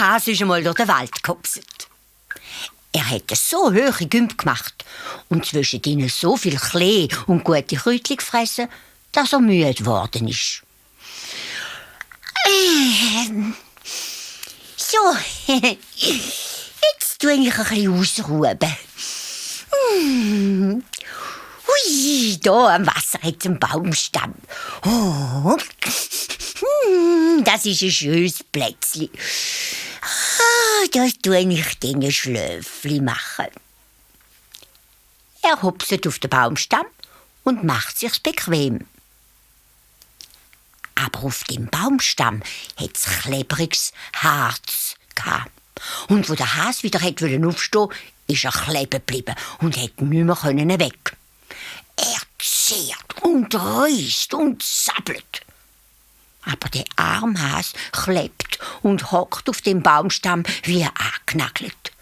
Hase ist einmal durch den Wald gehopset. Er hätte so hohe Gümp gemacht und zwischen ihnen so viel Klee und gute Kräutchen gefressen, dass er müde geworden ist. So, jetzt tue ich ein bisschen ausruhen. Hui, da am Wasser hat ein Baumstamm. Oh, das ist ein schönes Plätzchen. Das tue ich den Schlöfli machen. Er hopset auf den Baumstamm und macht sich's bequem. Aber auf dem Baumstamm hat's klebriges Harz gehabt. Und wo der Hase wieder aufstehen wollte, ist er kleben geblieben und hätte nicht mehr weg. Er zehrt und reisst und sabbelt. Aber der arme Hase klebt und hockt auf dem Baumstamm wie angenagelt.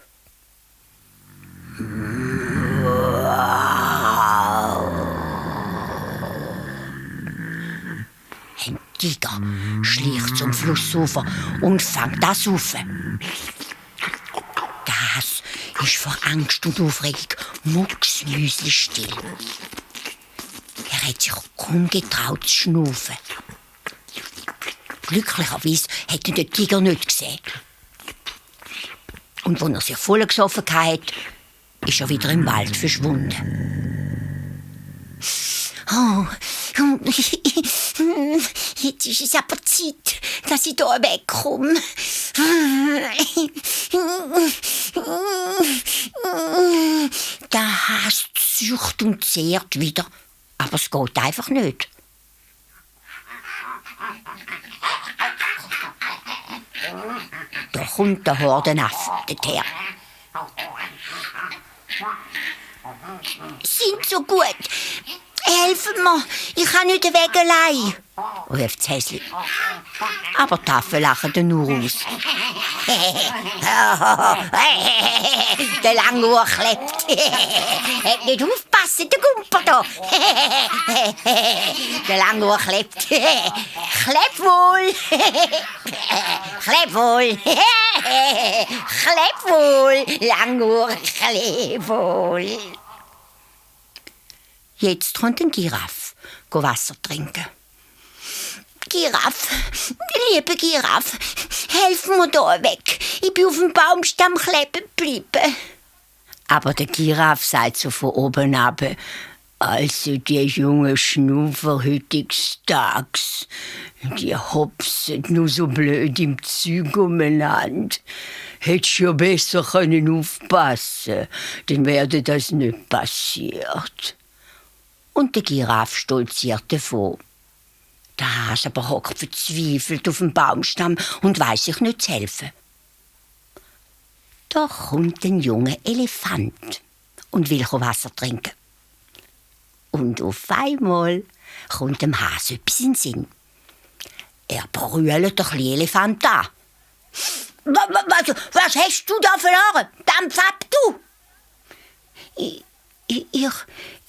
Ein Tiger schleicht zum Flussufer und fängt das auf. Der Hase ist vor Angst und Aufregung mucksmüsli-still. Er hat sich kaum getraut zu schnaufen. Glücklicherweise hat ihn der Tiger nicht gesehen. Und als er sich voll gesoffen hatte, ist er wieder im Wald verschwunden. Oh, jetzt ist es aber Zeit, dass ich hier wegkomme. Der Hase zücht und zehrt wieder, aber es geht einfach nicht. Da kommt der Hordenaffe dorthin. Sind so gut, helfen mir, ich kann nicht weg allein, ruft das Häsli. Aber die Affen lachen dann nur aus. Der Langohr klebt. Hat nicht aufpassen, der Gumper da. Der Langohr klebt. Klebt wohl. Klebt wohl. Klebt wohl. Langohr, klebt wohl. Jetzt kommt ein Giraffe Wasser trinken. Giraffe, liebe Giraffe, helf mir da weg. Ich bin auf dem Baumstamm kleben geblieben. Aber der Giraffe sagt so von oben ab: Also die junge Schnuffer heutiges Tags, die hopsen nur so blöd im Zeug umeinander. Hättest ja besser können aufpassen, dann wäre das nicht passiert. Und der Giraffe stolziert davon. Der Hase aber hockt verzweifelt auf dem Baumstamm und weiss sich nicht zu helfen. Da kommt ein junger Elefant und will Wasser trinken. Und auf einmal kommt dem Hase etwas in den Sinn. Er brüllt den kleinen Elefant an. Was hast du da verloren? Dampf ab, du!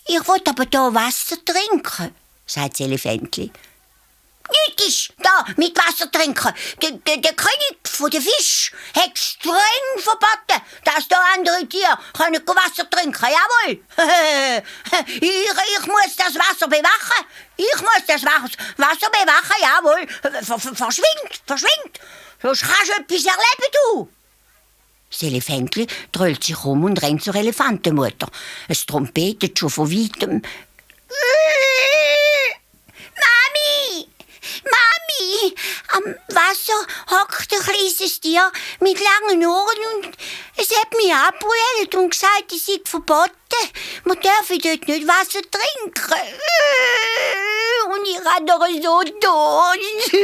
Ich will aber da Wasser trinken, sagt das Elefantli. Nicht ist da mit Wasser trinken. Der König von den Fisch hat streng verboten, dass da andere Tiere können Wasser trinken. Jawohl. Ich muss das Wasser bewachen. Ich muss das Wasser bewachen. Jawohl. Verschwind. Sonst kannst du etwas erleben, du. Das Elefantli dröhlt sich um und rennt zur Elefantenmutter. Es trompetet schon von weitem. Mami, am Wasser hockt ein kleines Tier mit langen Ohren und es hat mich abgebrüllt und gesagt, es sei verboten. Man dürfe dort nicht Wasser trinken. Und ich habe doch so Durst.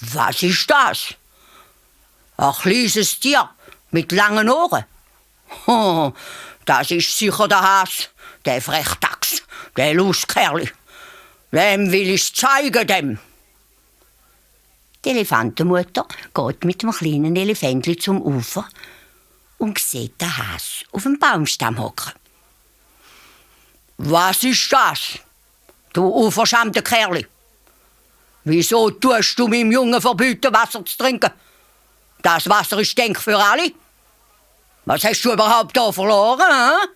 Was ist das? Ein kleines Tier mit langen Ohren? Oh, das ist sicher der Hase, der Frechdachs, der Lustkerli. Dem will ich's zeigen, dem. Die Elefantenmutter geht mit dem kleinen Elefantli zum Ufer und sieht den Hase auf dem Baumstamm hocken. Was ist das, du unverschämter Kerli? Wieso tust du meinem Jungen verbieten, Wasser zu trinken? Das Wasser ist denk für alle. Was hast du überhaupt da verloren, hm?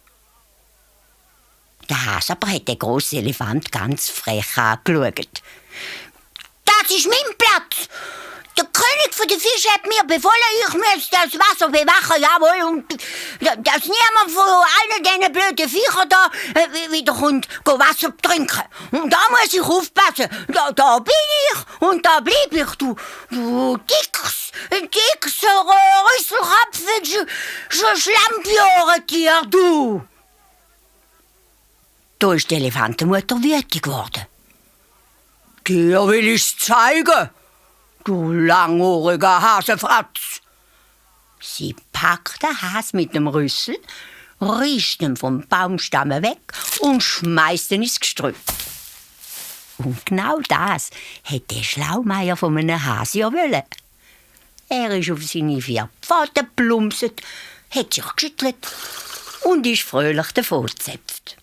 Der Hase aber hat den grossen Elefant ganz frech angeschaut. Das ist mein Platz. Der König der Fische hat mir befohlen, ich müsse das Wasser bewachen, jawohl, und dass niemand von allen diesen blöden Viechern da wieder kommt, Wasser trinken. Und da muss ich aufpassen. Da bin ich und da bleib ich, du dickes Rüsselkopf, Schlammpjorentier, du. Da ist die Elefantenmutter wütend geworden. Dir will ich's zeigen, du langohriger Hasefratz. Sie packt den Has mit dem Rüssel, reißt ihn vom Baumstamm weg und schmeißt ihn ins Gestrüpp. Und genau das hätte der Schlaumeier von einem Hase ja wollen. Er ist auf seine 4 Pfoten plumpset, hat sich geschüttelt und ist fröhlich davongezapft.